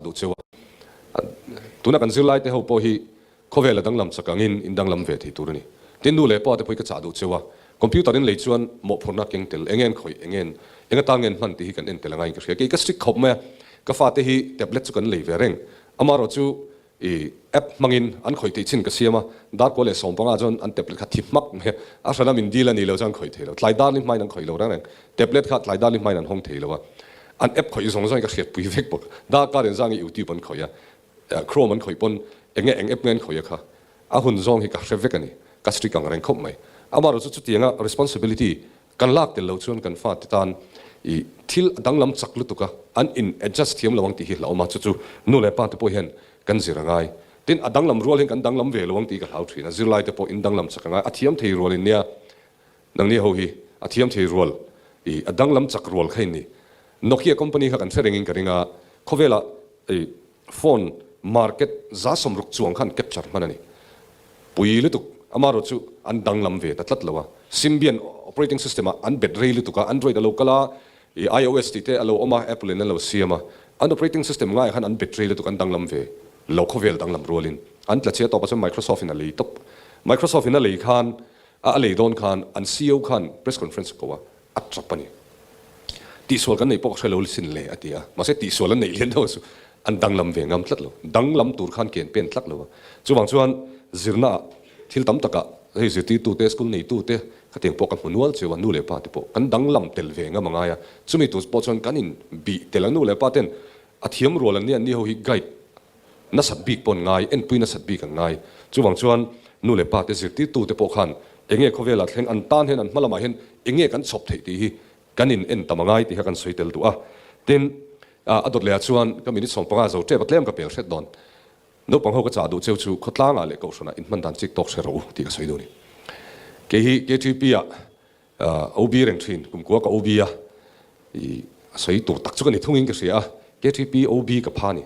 Duh cheu a. Tuna kan zirlai te ho pawh hi khawvel a danglam chak angin in danglam ve thei tur a ni. Tin nu leh pa te pawh hi ka chah duh cheu a. Computer in lei chuan mawhphurhna keng tel eng en khawih eng en eng atan ngen hman tih hi kan en tel angai in ka hria. Kei ka strict khawp mai a, ka fate hi tablet chu kan lei ve reng. Amaherawh chu i app hmangin an khawih theih chin ka siam a, dar kua leh 15 chuan an tablet kha thi hmak mai a, a hran a min dil a ni lo chuan an khawih thei lo. Tlai dar li hmain an khawih lo reng reng. Tablet kha tlai dar li hmain an hawng thei lo a. An app khawih zawng zawngin ka hriatpui vek bawk. Darkar inzang hi YouTube an khawih a, Chrome an khawih pawn enge eng app nge an khawih a kha a hun zawng hi ka hre vek a ni. Ka strict ang reng khawp mai. Amaherawh chu chutianga responsibility kan lak tel lo chuan kan fate tan i thil a danglam chak lutuk a, an in adjust thiam lo ang tih hi hlauhawm a, chu chu nu leh pa te pawh hian kan zir a ngai. Tin, a danglam rual hian kan danglam ve lo ang tih ka hlau thin a, zirlai te pawh in danglam chak a ngai. A thiam thei rual in nia. Nangni ho hi a thiam thei rual i a danglam chak rual kha in ni. Nokia company kha kan hre rengin ka ring a, khawvela i phone market 160 chuang khan capture hman a ni. Pui lutuk, amaherawh chu an danglam ve ta tlat lo a. Symbian operating system ah an bet rei lutuk a, Android a lo kal a, i iOS tih te a lo awm a, Apple in an lo siam a. An operating system ngaiah khan an bet rei lutuk, an danglam ve lo khawvel danglam rualin. An tla chhia tawp ah chuan Microsoft in a lei tawp. Microsoft in a lei khan A lei dawn khan an ceo khan press conference a ko a, a tap a ni. Tihsual kan neih pawh ka hre lo sin le a ti a, mahse tihsual an neih lian deuh chu an danglam ve ngam tlat lo, danglam tur khan ken pen tlat lo a. Chuvang chuan zirna ah thil tam takah hei zirtirtu te, school neitu te khatiang pawh ka hmu nual cheu a, nu leh pa te pawh kan danglam tel ve ngam a ngai a, chumi tur pawh chuan kan in bih tel a, nu leh pa ten a thiam rual an nia, ni ho hi guide Nasat bik pawh an ngai, enpui nasat bik an ngai. Chuvang chuan nu leh pa te zirtirtu te pawh khan enge khawvelah thleng an tan hian an hma lamah hian enge kan chhawp theih tih hi kan in en tam a ngai tih kha kan sawi tel duh a. Tin, a dawt lehah chuan ka minute 15 zo tep a tlem ka pel hret dawn. Naupang ho ka chah duh cheu chu khawtlangah leh kohhranah inhman dan chik tawk hre rawh u tih ka sawi duh a ni. Kei hi KTP ah OB reng thin, kumkua ka OB a, i a sawi tur tak chu ka ni thungin ka hria a, KTP OB ka pha ni.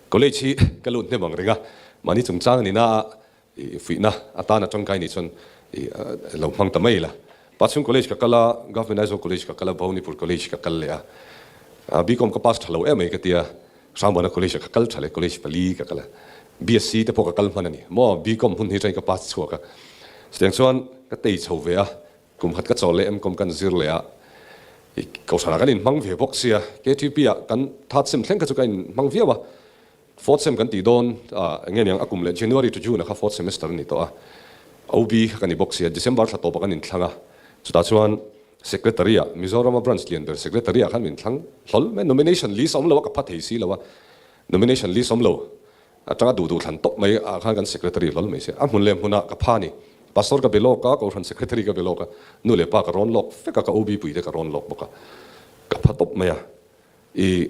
College hi ka lut hnem ang reng a, mahni chungchang a ni na a, i fuihna atan a tangkai nih chuan i lo hmang ta mai la. Pachhung College ka kal a, Government Aizawl College ka kal a, Bhawanipur College ka kal leh a, BCom ka pass tha lo em mai ka tia, Hrangbuana College ah ka kal tha leh, College pali ka kal a, BSc te pawh ka kal hman a ni maw, BCom hun hi atangin ka pass chhuak a, chutiang chuan ka tei chho ve a, kum khat ka chawl leh MCom kan zir leh a, i kohhranah kan inhmang ve bawk sia, KTP ah kan third sem thleng kha chu ka inhmang viau a, fourth sem kan tih dawn a, eng nge niang a kum leh January to June ah kha fourth semester a ni tawh a, OB kha ka ni bawk sia, December thla tawpah kan inthlang a, chutah chuan Secretary ah, Mizorama branch lian ber Secretary ah khan min thlang hlawl mai, nomination list a awm lo a, ka pha thei si lo a, nomination list awm lo atanga duh duh thlan tawp mai ah khan kan Secretary hlawl mai se, a hmun leh hmunah ka pha a ni, Pastor ka be lawk a, Kohhran Secretary ka be lawk a, nu leh pa ka rawn lawk vek a, ka OB pui te ka rawn lawk bawk a, ka pha tawp mai a, i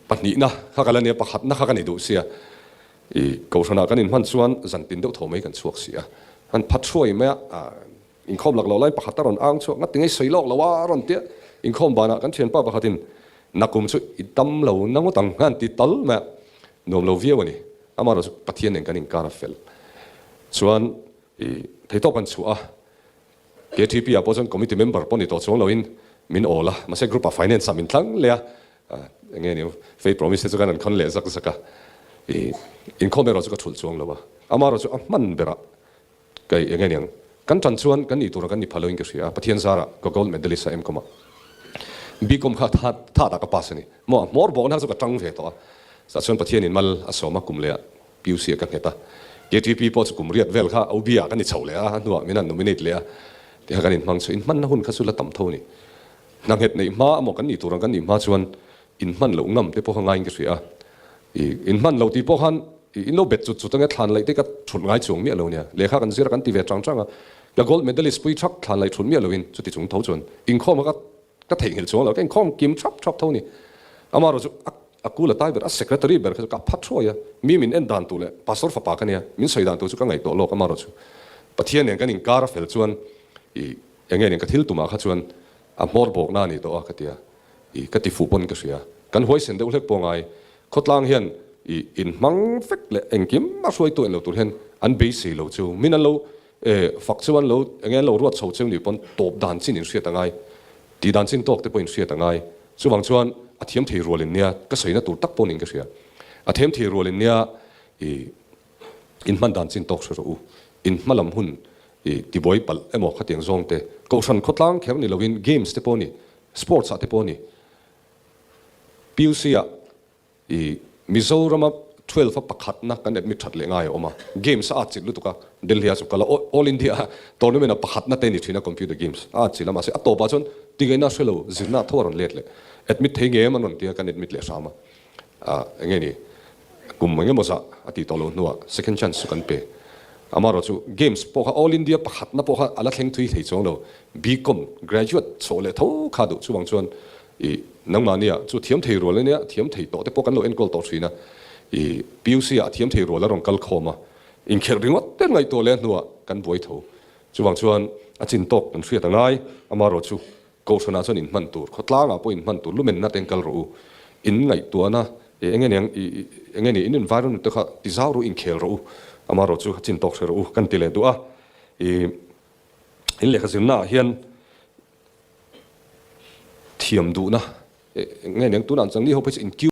pahnihna kha ka la nia, pakhatna kha ka ni duh sia, i Kohhranah kan inhman chuan zantin deuh tho mai kan chhuak si a, han pha thuai mai a, Inkhawm lak loh laiin pakhat a rawn ang chhuak ngat tinge sawi lawk lo a rawn tia inkhawm banah kan thianpa pakhatin nakum chu i dam lo na ngawt ang han ti tal mai a, nuam lo viau a ni. Amaherawhchu Pathian nen kan inkar a fel chuan i theihtawp kan chhuah a, KTP ah pawh chuan committee member pawh ni tawh chuang loin min awl a, mahse group ah finance ah min thlang leh a, eng nge ni faith promise te chu kan han khawn leh zak zak a, i inkhawm erawh chu ka thulh chuang lo a, amaherawhchu a hman berah Kei eng nge niang? Kan tan chuan kan nih tura kan ni pha loin ka hria a, Pathian zarah ka gold medalist a MCom ah. BCom kha tha tha tak a pass a ni. Maw a hmawr bawkna chu ka tang ve tawh a. Chutah chuan Pathianin mal a sawm a kum leh ah PUC ah ka nghet a. KTP pawh chu kum riat vel kha OB ah ka ni chho leh a, a hnuah min han nominate leh a. Tiha kan inhmang chu inhmanna hun kha chu la tam tho a ni. Hna nghet neih hma emaw kan nih tur ang kan nih hma chuan inhman loh ngam te pawh kha ngaiin ka hria a. I inhman lo tih pawh khan i in lo bet chut chut ange thlan laih te ka thulh ngai chuang miah lo nia. Lehkha kan zir a kan ti ve chang chang a, ka gold medalist pui thak thlan laih thulh miah loin chuti chung tho chuan inkhawm a ka ka theihnghilh chuang lo, ka inkhawm kim thap thap tho ni. Amaherawh chu a a kul a tai ber a secretary ber kha chu ka phat thuai a, mi min en dan tur leh pastor fapa ka nia min sawi dan tur chu ka ngaihtuah lawk amaherawh chu Pathian nen kan inkar a fel chuan i enge nen ka thil tumah kha chuan a hmawr bawkna a ni tawh a ka ti a. I ka ti fuh pawn ka hria. Kan huaisen deuh hlek pawh ngai. Khawtlang hian i inhmang vek leh engkim a hruaitu en lo tur hian an beisei lo chu. Min an lo fak chu an lo enge an lo ruat chho cheu ni pawn tawp dan chin in hriat a ngai. Tih dan chin tawk te pawh in hriat a ngai. Chuvang chuan a thiam thei rualin nia ka sawina tur tak pawh niin ka hria. A thiam thei rualin nia i in hman dan chin tawk hre rawh u. In hma lam hun i tibuai palh emaw khatiang zawng te, kohhran khawtlang kher ni lovin games te pawh a ni, sports ah te pawh a ni. PUC ah I Mizorama 12 a pakhatna kan admit that leh ngai a awm a, games a atchilh lutuk a, Delhi ah chu kal a, All India tournament a pakhatna te ni thin a computer games a atchilh a, mahse a tawpah chuan tingaihna a hre lo, zirna a tho a rawn let leh, admit thei ngei em an rawn ti a, kan admit leh hram a, ah enge ni kum eng emaw zah a tih tawh loh hnuah second chance chu kan pe, amaherawh chu games pawh kha All India pakhatna pawh kha a la thleng thui thei chuang lo, BCom graduate chawh leh tho kha duh chuvang chuan I nangmahnia chu thiam thei rual ania, thiam thei tawh te pawh kan lo enkawl tawh thin a. I PUC ah thiam thei rual a rawn kal khawm a, inkhelh ringawt te ngaihtuah leh hnuah kan buai tho. Chuvang chuan a chin tawk kan hriat a ngai, amaherawh chu Kohhranah chuan inhman tur, khawtlangah pawh inhman tur lumenna te kal rawh u. In ngaihtuahna i enge niang i enge ni in environment te kha ti zau rawh u, inkhel rawh u, amaherawh chu a chin tawk hre rawh u kan ti leh duh a. I in lehkha zirnaah hian Thiam duhna nge niang tunah an changni ho phei chu in queue.